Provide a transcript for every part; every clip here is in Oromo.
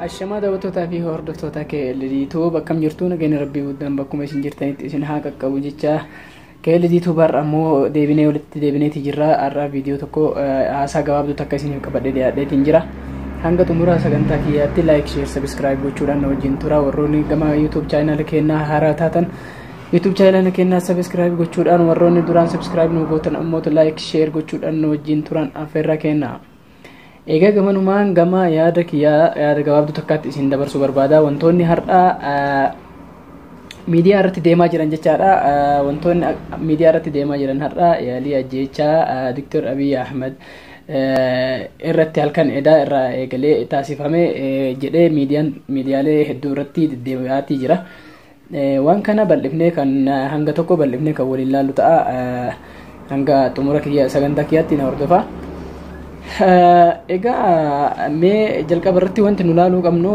Ashamaa daawwattootaa fi hordoftoota KLD bakkam jirtu nageenya rabbii guddaan bakkuma isin jirtanitti isin haa qaqqabu jecha KLD barra ammoo deebinee walitti deebineeti jirra. Har'aa viidiyoo tokko haasaa gabaabduu takka isiniif qabadhee dhiyaadheetiin jira. Hanga xumura sagantaa kiyyaatti like, share, subscribe gochuudhaan na wajjin tura. Warroonni gama YouTube channel keenyaa haaraa taatan YouTube channel keenyaa subscribe gochuudhaan, warroonni duraan subscribe nu gootan ammoo like, share gochuudhaan nu wajjin turan affeerraa kenna. Egaa gamanumaan gama yaada kiyyaa yaada gabaabduu takkaatti isin dabarsuu barbaada. Wantoonni har'aa miidiyaa irratti deemaa jiran jechaadha. Wantoonni miidiyaa irratti deemaa jiran har'aa yaalii ajjeechaa Dr. Abiy Ahmed irratti halkan edaa irraa eegalee taasifame jedhee miidiyaan miidiyaalee hedduu irratti deddeebi'aatii jira. Waan kana bal'ifnee kan hanga tokko bal'ifnee kan waliin laallu ta'a. Hanga xumura kiyya sagantaa kiyyaatti na hordofa. Egaa mee jalqaba irratti wanti nu laaluu qabnu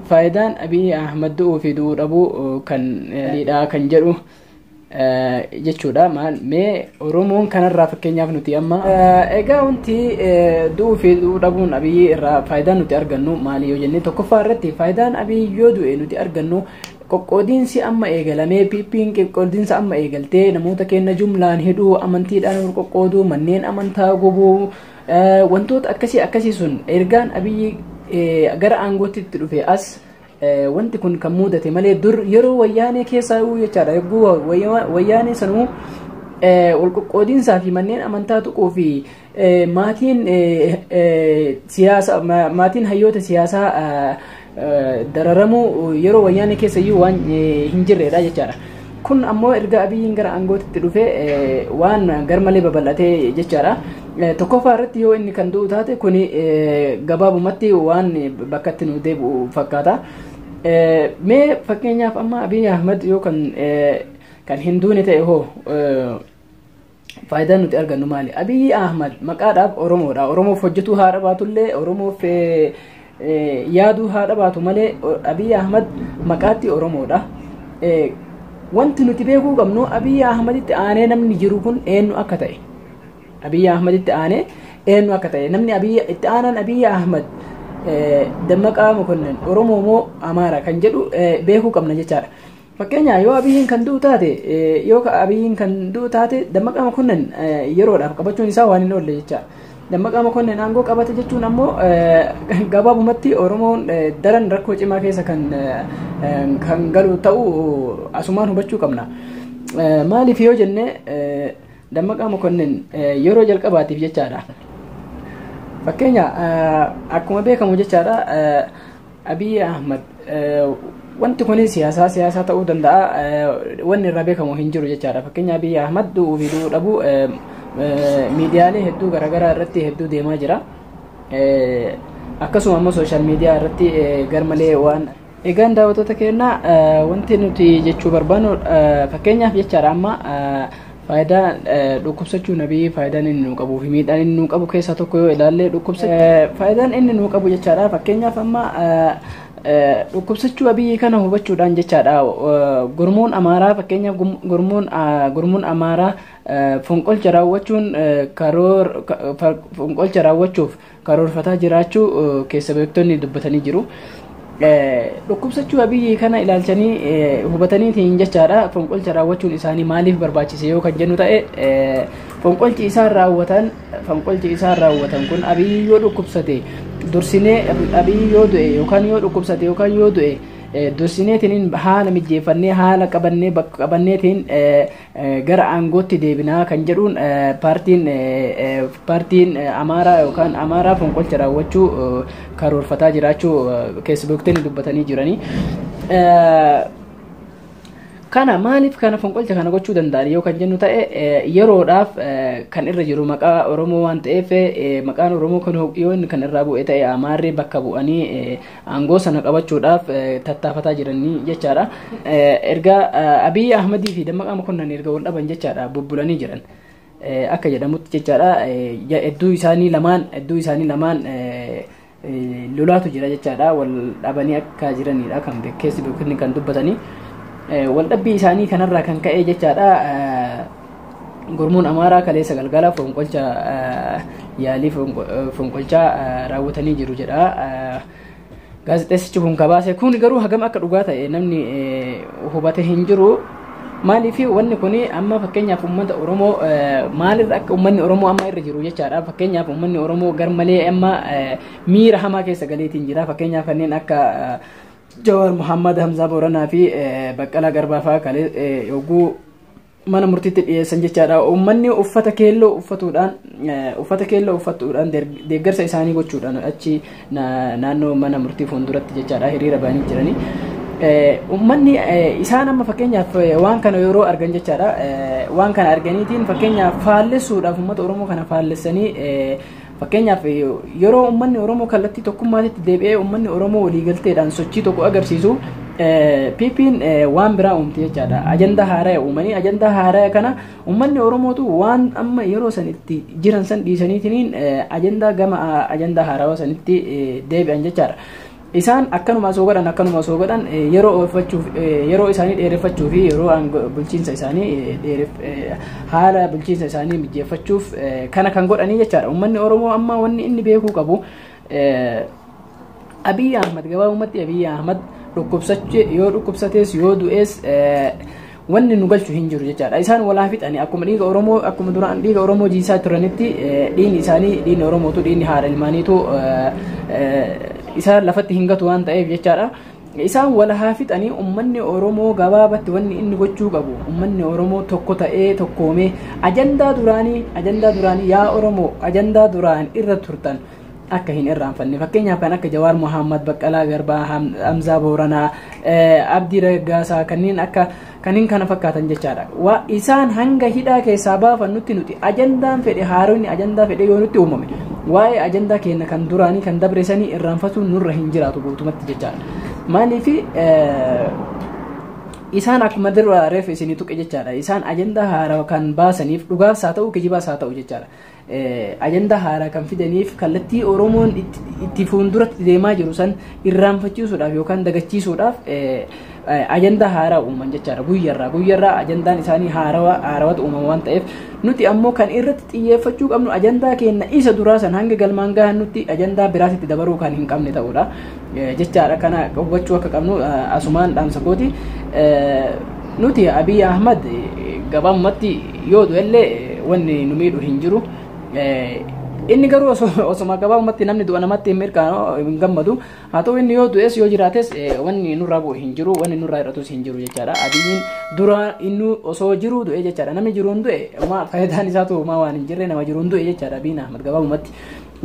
faayidaan Abiy Ahmed du'uu fi du'uu dhabuu kan liidhaa kan jedhu jechuudha. Maal mee Oromoon kanarraa fakkeenyaaf nuti amma egaa wanti du'uu fi du'uu dhabuun Abiy irraa faayidaan nuti argannu maali yoo jenne, tokkoffaa irratti faayidaan Abiy yoo du'e nuti argannu qoqqoodiinsi amma eegalamee, PP'n qoqqoodiinsa amma eegaltee namoota keenya jumlaan hidhuu, amantiidhaan wal qoqqooduu, manneen amantaa gubuu, wantoota akkasii akkasii sun ergaan Abiyyi gara aangootti itti dhufe as wanti kun kan mudate malee dur yeroo wayyaanee keessaa jechaadha. Yogguu wayyaanee sanuu wal qoqqoodiinsaa fi manneen amantaa tuquu fi maatiin siyaasa, maatiin hayyoota siyaasaa dararamuu yeroo wayyaanee keessa iyyuu waan hin jirredha jechaadha. Kun ammoo erga Abiyyiin gara aangootti dhufe waan garmalee babal'atee jechaadha. Tokkoffaa irratti yoo inni kan du'u taate kuni gabaabumatti waan bakkatti nu deebi'u fakkaata. Mee fakkeenyaaf amma Abiy Ahmed yoo kan hin duune ta'e hoo faayidaan nuti argannu maali? Abiy Ahmed maqaadhaaf Oromoodha. Oromoof hojjetuu haa dhabaatullee, Oromoof yaaduu haa dhabaatu malee Abiy Ahmed maqaatti Oromoodha. Wanti nuti beekuu qabnu Abiy Ahmeditti aanee namni jiru kun eenyu akka ta'e. Abiy Ahmeditti aanee eenyu akka ta'e, namni Abiy itti aanaan Abiy Ahmed Dammaqaa Mokonnin Oromoo moo Amaara kan jedhu beekuu qabna jechaadha. Fakkeenya yoo Abiyyiin kan du'u taate, yoo Abiyyiin kan du'u taate Dammaqaa Mokonnin yeroodhaaf qabachuun isaa waan hin oolle jechaadha. Dammaqaa Mokonnin aangoo qabate jechuun ammoo gabaabumatti Oromoon daran rakkoo cimaa keessa kan galu ta'uu asumaan hubachuu qabna. Maaliif yoo jenne, Dammaqaa Mokonnin yeroo jalqabaatiif jechaadha. Fakkeenya akkuma beekamu jechaadha, Abiy Ahmed wanti kun siyaasaa ta'uu danda'a, wanni irraa beekamu hin jiru jechaadha. Fakkeenya Abiy Ahmed du'uu fi du'uu dhabuu miidiyaalee hedduu garaagaraa irratti hedduu deemaa jira. Akkasuma ammoo social media irratti garmalee waan egaan daawwattoota keenya wanti nuti jechuu barbaannu fakkeenyaaf jechaadha, amma faayidaa dhukkubsachuu Abiy faayidaan inni nuu qabuu fi miidhaan inni nuu qabu keessaa tokko yoo ilaalle, faayidaan inni nuu qabu jechaadha, fakkeenyaaf amma dhukkubsachuu Abiyyi kana hubachuudhaan jechaadha, gurmuun Amaaraa, fakkeenyaaf gurmuun Amaaraa fonqolcha raawwachuun karoor fonqolcha raawwachuuf karoorfataa jiraachuu keessa beektonni dubbatanii jiru. Dhukkubsachuu Abiyyi kana ilaalchanii hubataniitiin jechaadha, fonqolcha raawwachuun isaanii maaliif barbaachise yoo kan jennu ta'e, fonqolchi isaan raawwatan kun Abiyyi yoo dhukkubsate dursinee, Abiyyi yoo du'e yookaan yoo dhukkubsate yookaan yoo du'e dursineetiin haala mijeeffannee, haala qabannee, bakka qabanneetiin gara aangootti deebinaa kan jedhuun paartiin Amaaraa yookaan Amaaraa fonqolcha raawwachuu karoorfataa jiraachuu keessa beektonni dubbatanii jiranii. Kana maaliif kana fonqolcha kana gochuu danda'an yoo kan jennu ta'e, yeroodhaaf kan irra jiru maqaa Oromoo waan ta'eef, maqaan Oromoo kan yoo inni kan irraa bu'e ta'e Amaarri bakka bu'anii aangoo sana qabachuudhaaf tattaafataa jiranii jechaadha. Erga Abiy Ahmadii fi Dammaqaa Mokonnan erga wal dhaban jechaadha bubbulanii jiran. Akka jedhamutti jechaadha, hedduu isaanii lamaan lolaatu jira jechaadha, wal dhabanii akka jiranidha kan keessi beektonni kan dubbatanii. Wal dhabbii isaanii kanarraa kan ka'e jechaadha, gurmuun Amaaraa kaleessa galgala fonqolcha yaalii fonqolchaa raawwatanii jiru jedha. Gaazexeessichi kun kabaase kun garuu hagam akka dhugaa ta'e namni hubate hin jiru. Maaliif wanni kun amma fakkeenyaaf uummata Oromoo maalirra akka uummanni Oromoo amma irra jiru jechaadha. Fakkeenyaaf uummanni Oromoo garmalee amma miira hamaa keessa galeetiin jira. Fakkeenyaaf kanneen akka Jawaar Muhammad, Hamzaa Booranaa fi Baqqalaa Garbaa fa'aa kalee yogguu mana murtiitti dhiyeessan jechaadha. Uummanni uffata keelloo uffatuudhaan deeggarsa isaanii gochuudhaan achi naannoo mana murtii fuulduratti jechaadha hiriira ba'anii jiranii. Uummanni isaan amma fakkeenyaaf waan kana yeroo argan jechaadha. Waan kana arganiitiin fakkeenyaaf faallessuudhaaf uummata Oromoo kana faallessanii fakkeenyaaf yeroo uummanni Oromoo kallattii tokkummaatti deebi'ee uummanni Oromoo waliigalteedhaan sochii tokko agarsiisu PP'n waan biraa uumte jechaadha. Ajandaa haaraa uumanii ajandaa haaraa kana uummanni Oromootu waan amma yeroo san itti jiran san dhiisaniitiin ajandaa gama ajandaa haarawaa sanitti deebi'an jechaadha. Isaan akkanuma osoo godhan yeroo isaanii dheereffachuu fi yeroo bulchiinsa isaanii haala bulchiinsa isaanii mijeeffachuuf kana kan godhanii jechaadha. Uummanni Oromoo amma wanni inni beekuu qabu Abiy Ahmad gabaabumatti Abiy Ahmad yoo dhukkubsatees yoo du'ees wanni nu galchu hin jiru jechaadha. Isaan walaa fixanii akkuma dhiiga Oromoo akkuma duraan dhiiga Oromoo jiisaa turanitti dhiigni isaanii dhiigni Oromootu dhiigni haadha ilmaaniitu isaan lafatti hin gatu waan ta'eef jechaadha. Isaan walaa fixanii uummanni Oromoo gabaabatti wanni inni gochuu qabu uummanni Oromoo tokko ta'ee tokkoomee ajandaa duraanii yaa Oromoo ajandaa duraan irra turtan akka hin irraanfanne. Fakkeenyaaf kan akka Jawaar Muhammad, Baqqalaa Garbaa, Hamzaa Booranaa, Abdii Raggaasaa kanneen kana fakkaatan jechaadha. Waa isaan hanga hidhaa keessaa baafannutti nuti ajandaan fedhe haaronni ajandaa fedhe yoo nutti uumame waa'ee ajandaa keenya kan duraanii kan dabresanii irraanfatuun nurra hin jiraatu guutumatti jechaadha. Maaliif isaan akkuma dura reef isinii tuqe jechaadha. Isaan ajandaa haaraa kan baasaniif dhugaas haa ta'u kijibaas haa ta'u jechaadha. Ajandaa haaraa kan fidaniif kallattii Oromoon itti fuulduratti deemaa jiru san irraanfachiisuudhaaf yookaan dagachiisuudhaaf ajandaa haaraa uuman jechaadha. Guyyarraa ajandaan isaanii haarawatu uumama waan ta'eef nuti ammoo kan irratti xiyyeeffachuu qabnu ajandaa keenya isa duraa san hanga galmaan gahannutti ajandaa biraatitti dabaruu kan hin qabne ta'uudha jechaadha. Kana hubachuu akka qabnu asumaan dhaamsa kooti. Nuti Abiy Ahmad gabaabumatti yoo du'ellee wanni nu miidhu hin jiru. Inni garuu osoma gabaabumatti namni du'a namatti hin mirkaa'u hin gammadu. Haa ta'u inni yoo du'es yoo jiraates wanni nurraa bu'u hin jiru, wanni nurraa hir'atus hin jiru jechaadha. Abiyyiin dura inni osoo jiru du'e jechaadha. Namni jiruun du'e homaa faayidaan isaatu homaa waan hin jirre nama jiruun du'e jechaadha. Abiy Ahmad gabaabumatti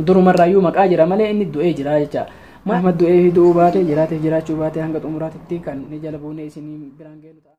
durumarraayyuu maqaa jira malee inni du'ee jira jechaadha. Ahmad du'ee du'uu baate jiraatee jiraachuu baate hanga xumuraatitti kan ni jala buunee isin biraan geenyu ta'a.